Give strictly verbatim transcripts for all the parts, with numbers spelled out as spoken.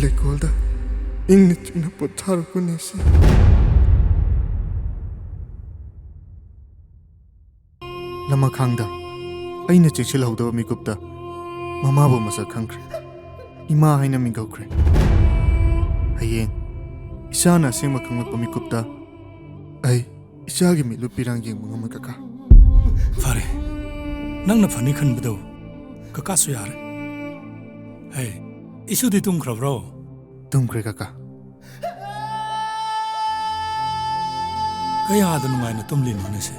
ꯂꯩꯀꯣꯜꯗ ꯏꯪꯅ ꯆꯤꯛꯅ ꯄꯣꯊꯥꯔꯛꯄꯅꯦ ꯁꯤ꯫ ꯂꯃꯈꯥꯡꯗ ꯑꯩꯅ ꯆꯦꯛꯁꯤꯜꯍꯧꯗꯕ ꯃꯤꯀꯨꯞꯇ ꯃꯃꯥꯕꯨ ꯃꯁꯛ ꯈꯪꯈ꯭ꯔꯦ꯫ ꯏꯃꯥ ꯍꯥꯏꯅ ꯃꯤꯡ ꯀꯧꯈ꯭ꯔꯦ꯫ ꯍꯌꯦꯡ ꯏꯆꯥꯅ ꯑꯁꯦꯡꯕ ꯈꯪꯂꯛꯄ ꯃꯤꯀꯨꯞꯇ ꯑꯩ ꯏꯆꯥꯒꯤ ꯃꯤꯠꯂꯨ ꯄꯤꯔꯥꯡ ꯌꯦꯡꯕ ꯉꯝꯃꯣꯏ, ꯀꯀꯥ꯫ ꯐꯔꯦ, ꯅꯪꯅ ꯐꯅꯤ ꯈꯟꯕꯗꯣ ꯀꯀꯥꯁꯨ ꯌꯥꯔꯦ꯫ ꯍꯦ, ꯏꯁꯨꯗꯤ ꯇꯨꯝꯈ꯭ꯔꯕ꯭ꯔꯣ? ꯇꯨꯝꯈ꯭ꯔꯦ, ꯀꯀꯥ꯫ ꯀꯌꯥꯗ ꯅꯨꯡꯉꯥꯏꯅ ꯇꯨꯝꯂꯤꯅꯣꯅꯦ ꯁꯦ?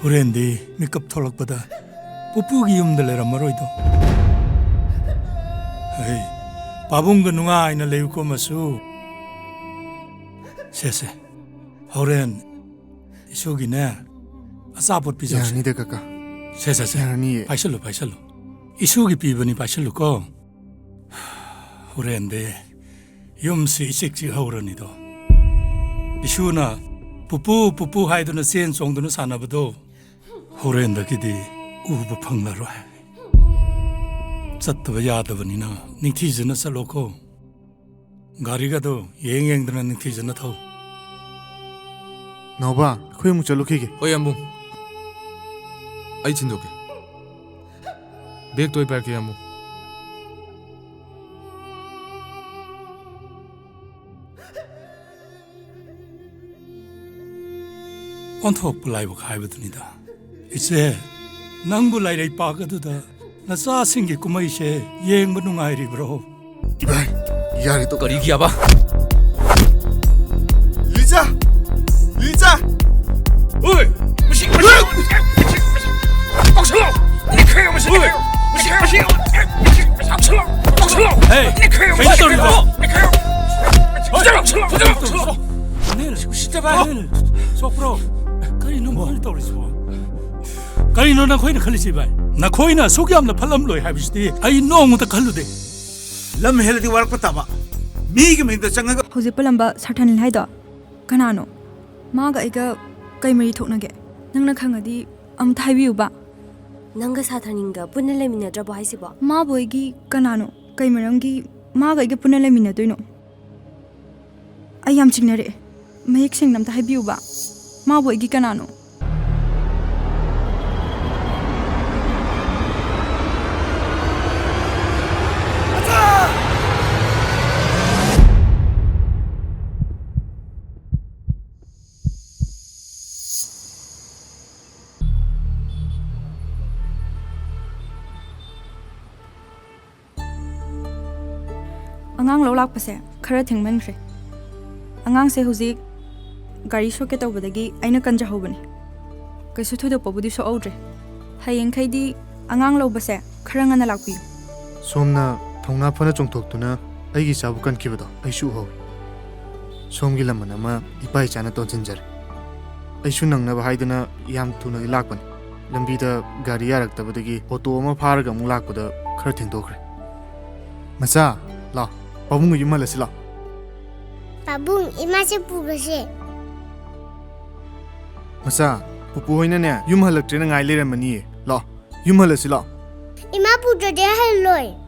ꯍꯣꯔꯦꯟꯗꯤ ꯃꯤꯀꯞ ꯊꯣꯛꯂꯛꯄꯗ ꯄꯨꯄꯨꯒꯤ ꯌꯨꯝꯗ ꯂꯩꯔꯝꯃꯔꯣꯏꯗꯣ꯫ ꯍꯩ, ꯄꯥꯕꯨꯡꯒ ꯅꯨꯡꯉꯥꯏꯅ ꯂꯩꯌꯨꯀꯣ ꯃꯁꯨ꯫ ꯁꯦ, ꯁꯦ, ꯍꯣꯔꯦꯟ ꯏꯁꯨꯒꯤꯅꯦ ꯑꯆꯥꯄꯣꯠ ꯄꯤꯖꯧꯁꯦ꯫ ꯌꯥꯔꯅꯤꯗ, ꯀꯀꯥ꯫ ꯁꯦ, ꯁꯦ, ꯁꯦ꯫ ꯌꯥꯔꯅꯤꯌꯦ꯫ ꯄꯥꯏꯁꯜꯂꯨ, ꯄꯥꯏꯁꯜꯂꯨ꯫ ꯏꯁꯨꯒꯤ ꯄꯤꯕꯅꯤ, ꯄꯥꯏꯁꯜꯂꯨꯀꯣ꯫ ꯍꯣꯔꯦꯟꯗꯤ ꯌꯨꯝꯁꯤ ꯏꯆꯤꯛ ꯆꯤꯛ ꯍꯧꯔꯅꯤꯗꯣ꯫ ꯏꯁꯨꯅ "ꯄꯨꯄꯨ, ꯄꯨꯄꯨ" ꯍꯥꯏꯗꯨꯅ ꯆꯦꯟ ꯆꯣꯡꯗꯨꯅ ꯁꯥꯟꯅꯕꯗꯣ ꯍꯣꯔꯦꯟꯗꯒꯤꯗꯤ ꯎꯕ ꯐꯪꯂꯔꯣꯏ꯫ ꯆꯠꯇꯕ ꯌꯥꯗꯕꯅꯤꯅ ꯅꯤꯡꯊꯤꯖꯅ ꯆꯠꯂꯣꯀꯣ꯫ ꯒꯥꯔꯤꯒꯗꯣ ꯌꯦꯡ ꯌꯦꯡꯗꯅ ꯅꯤꯡꯊꯤꯖꯅ ꯊꯧ꯫ ꯅꯥꯎꯕ, ꯑꯩꯈꯣꯏ ꯑꯃꯨꯛ ꯆꯠꯂꯨꯈꯤꯒꯦ꯫ ꯍꯣꯏ, ꯌꯥꯝꯕꯨꯡ꯫ ꯑꯩ ꯊꯤꯟꯗꯣꯛꯀꯦ꯫ ꯕꯦꯒꯇꯣ ꯑꯩ ꯄꯥꯏꯔꯛꯀꯦ, ꯌꯥꯝꯕꯨꯡ꯫ ꯑꯣꯟꯊꯣꯛꯄ ꯂꯥꯏꯕꯛ ꯍꯥꯏꯕꯗꯨꯅꯤꯗ꯫ ꯏꯆꯦ, ꯅꯪꯕꯨ ꯂꯥꯏꯔꯩꯄꯥꯛ ꯑꯗꯨꯗ ꯅꯆꯥꯁꯤꯡꯒꯤ ꯀꯨꯝꯍꯩꯁꯦ ꯌꯦꯡꯕ ꯅꯨꯡꯉꯥꯏꯔꯤꯕ꯭ꯔꯣ? ꯏꯕꯥꯏ, ꯌꯥꯔꯦ ꯇꯣꯛ꯫ ꯀꯔꯤꯒꯤ ꯌꯥꯕ? ꯂꯤꯖꯥ! ꯂꯤꯖꯥ! ꯑꯣꯏ! ꯃꯁꯤ, ꯃꯁꯤ, ꯃꯁꯤ, ꯃꯁꯤ, ꯃꯁꯤ, ꯀꯧꯁꯜꯂꯣ! ꯅꯈꯣꯏ ꯃꯁꯤ, ꯃꯁꯤ, ꯃꯁꯤ, ꯃꯁꯤ, ꯀꯧꯁꯜꯂꯣ! ꯀꯧꯁꯜꯂꯣ! ꯍꯦ! ꯅꯈꯣꯏ ꯀꯩꯅꯣ ꯃꯁꯤ, ꯇꯧꯔꯤꯕꯣ? ꯅꯈꯣꯏ ꯃꯁꯤ, ꯀꯧꯁꯜꯂꯣ! ꯀꯧꯁꯜꯂꯣ! ꯀꯧꯁꯜꯂꯣ! ꯎꯁꯤꯠꯇꯕ! ꯁꯣꯛꯄ꯭ꯔꯣ? ꯀꯔꯤꯅꯣ ꯃꯣꯏꯅ ꯇꯧꯔꯤꯁꯤꯕꯣ? ꯀꯔꯤꯅꯣ ꯅꯈꯣꯏꯅ ꯈꯜꯂꯤꯁꯤ, ꯚꯥꯏ? ꯅꯈꯣꯏꯅ ꯑꯁꯨꯛ ꯌꯥꯝꯅ ꯐꯠꯂꯝꯂꯣꯏ ꯍꯥꯏꯕꯁꯤꯗꯤ ꯑꯩ ꯅꯣꯡꯃꯇ ꯈꯜꯂꯨꯗꯦ꯫ ꯂꯝ ꯍꯦꯜꯂꯗꯤ ꯋꯥꯔꯛꯄ ꯇꯥꯕ꯫ ꯃꯤꯒꯤ ꯃꯌꯨꯝꯗ ꯆꯪꯉꯒ ꯍꯧꯖꯤꯛ ꯄꯜꯂꯝꯕ ꯁꯥꯔ ꯊꯥꯅꯤꯜ ꯍꯥꯏꯗꯣ ꯀꯅꯥꯅꯣ? ꯃꯥꯒ ꯑꯩꯒ ꯀꯩ ꯃꯔꯤ ꯊꯣꯛꯅꯒꯦ? ꯅꯪꯅ ꯈꯪꯉꯗꯤ ꯑꯝꯇ ꯍꯥꯏꯕꯤꯌꯨꯕ꯫ ꯅꯪꯒ ꯁꯥꯔ ꯊꯥꯅꯤꯜꯒ ꯄꯨꯟꯅ ꯂꯩꯃꯤꯟꯅꯗ꯭ꯔꯕꯣ ꯍꯥꯏꯁꯤꯕꯣ? ꯃꯥꯕꯨ ꯑꯩꯒꯤ ꯀꯅꯥꯅꯣ? ꯀꯩ ꯃꯔꯝꯒꯤ ꯃꯥꯒ ꯑꯩꯒ ꯄꯨꯟꯅ ꯂꯩꯃꯤꯟꯅꯗꯣꯏꯅꯣ? ꯑꯩ ꯌꯥꯝ ꯆꯤꯡꯅꯔꯛꯑꯦ꯫ ꯃꯌꯦꯛ ꯁꯦꯡꯅ ꯑꯝꯇ ꯍꯥꯏꯕꯤꯌꯨꯕ, ꯃꯥꯕꯨ ꯑꯩꯒꯤ ꯀꯅꯥꯅꯣ? ꯑꯉꯥꯡ ꯂꯧ ꯂꯥꯛꯄꯁꯦ ꯈꯔ ꯊꯦꯡꯃꯟꯈ꯭ꯔꯦ꯫ ꯑꯉꯥꯡꯁꯦ ꯍꯧꯖꯤꯛ ꯒꯥꯔꯤ ꯁꯣꯛꯀꯦ ꯇꯧꯕꯗꯒꯤ ꯑꯩꯅ ꯀꯟꯖꯍꯧꯕꯅꯤ꯫ ꯀꯩꯁꯨ ꯊꯣꯏꯗꯣꯛꯄꯕꯨꯗꯤ ꯁꯣꯛꯍꯧꯗ꯭ꯔꯦ꯫ ꯍꯌꯦꯡꯈꯩꯗꯤ ꯑꯉꯥꯡ ꯂꯧꯕꯁꯦ ꯈꯔ ꯉꯟꯅ ꯂꯥꯛꯄꯤꯌꯨ꯫ ꯁꯣꯝꯅ ꯊꯧꯅꯥ ꯐꯅ ꯆꯣꯡꯊꯣꯛꯇꯨꯅ ꯑꯩꯒꯤ ꯏꯆꯥꯕꯨ ꯀꯟꯈꯤꯕꯗꯣ ꯑꯩꯁꯨ ꯎꯍꯧꯏ꯫ ꯁꯣꯝꯒꯤ ꯂꯃꯟ ꯑꯃ ꯏꯄꯥ ꯏꯆꯥꯅ ꯇꯣꯟꯁꯤꯟꯖꯔꯦ꯫ ꯑꯩꯁꯨ ꯅꯪꯅꯕ ꯍꯥꯏꯗꯨꯅ ꯌꯥꯝ ꯊꯨꯅꯗꯤ ꯂꯥꯛꯄꯅꯤ꯫ ꯂꯝꯕꯤꯗ ꯒꯥꯔꯤ ꯌꯥꯔꯛꯇꯕꯗꯒꯤ ꯑꯣꯇꯣ ꯑꯃ ꯐꯥꯔꯒ ꯑꯃꯨꯛ ꯂꯥꯛꯄꯗ ꯈꯔ ꯊꯦꯡꯗꯣꯛꯈ꯭ꯔꯦ꯫ ꯃꯆꯥ, ꯂꯥꯎ, ꯄꯥꯕꯨꯡꯒ ꯌꯨꯝ ꯍꯜꯂꯁꯤ ꯂꯥꯎ꯫ ꯄꯥꯕꯨꯡ, ꯏꯃꯥꯁꯦ ꯄꯨꯈ꯭ꯔꯁꯦ꯫ ꯃꯆꯥ, ꯄꯨꯄꯨ ꯍꯣꯏꯅꯅꯦ ꯌꯨꯝ ꯍꯜꯂꯛꯇ꯭ꯔꯦꯅ ꯉꯥꯏ ꯂꯩꯔꯝꯃꯅꯤꯌꯦ꯫ ꯂꯥꯎ, ꯌꯨꯝ ꯍꯜꯂꯁꯤ ꯂꯥꯎ꯫ ꯏꯃꯥ ꯄꯨꯗ꯭ꯔꯗꯤ ꯑꯩ ꯍꯜꯂꯣꯏ꯫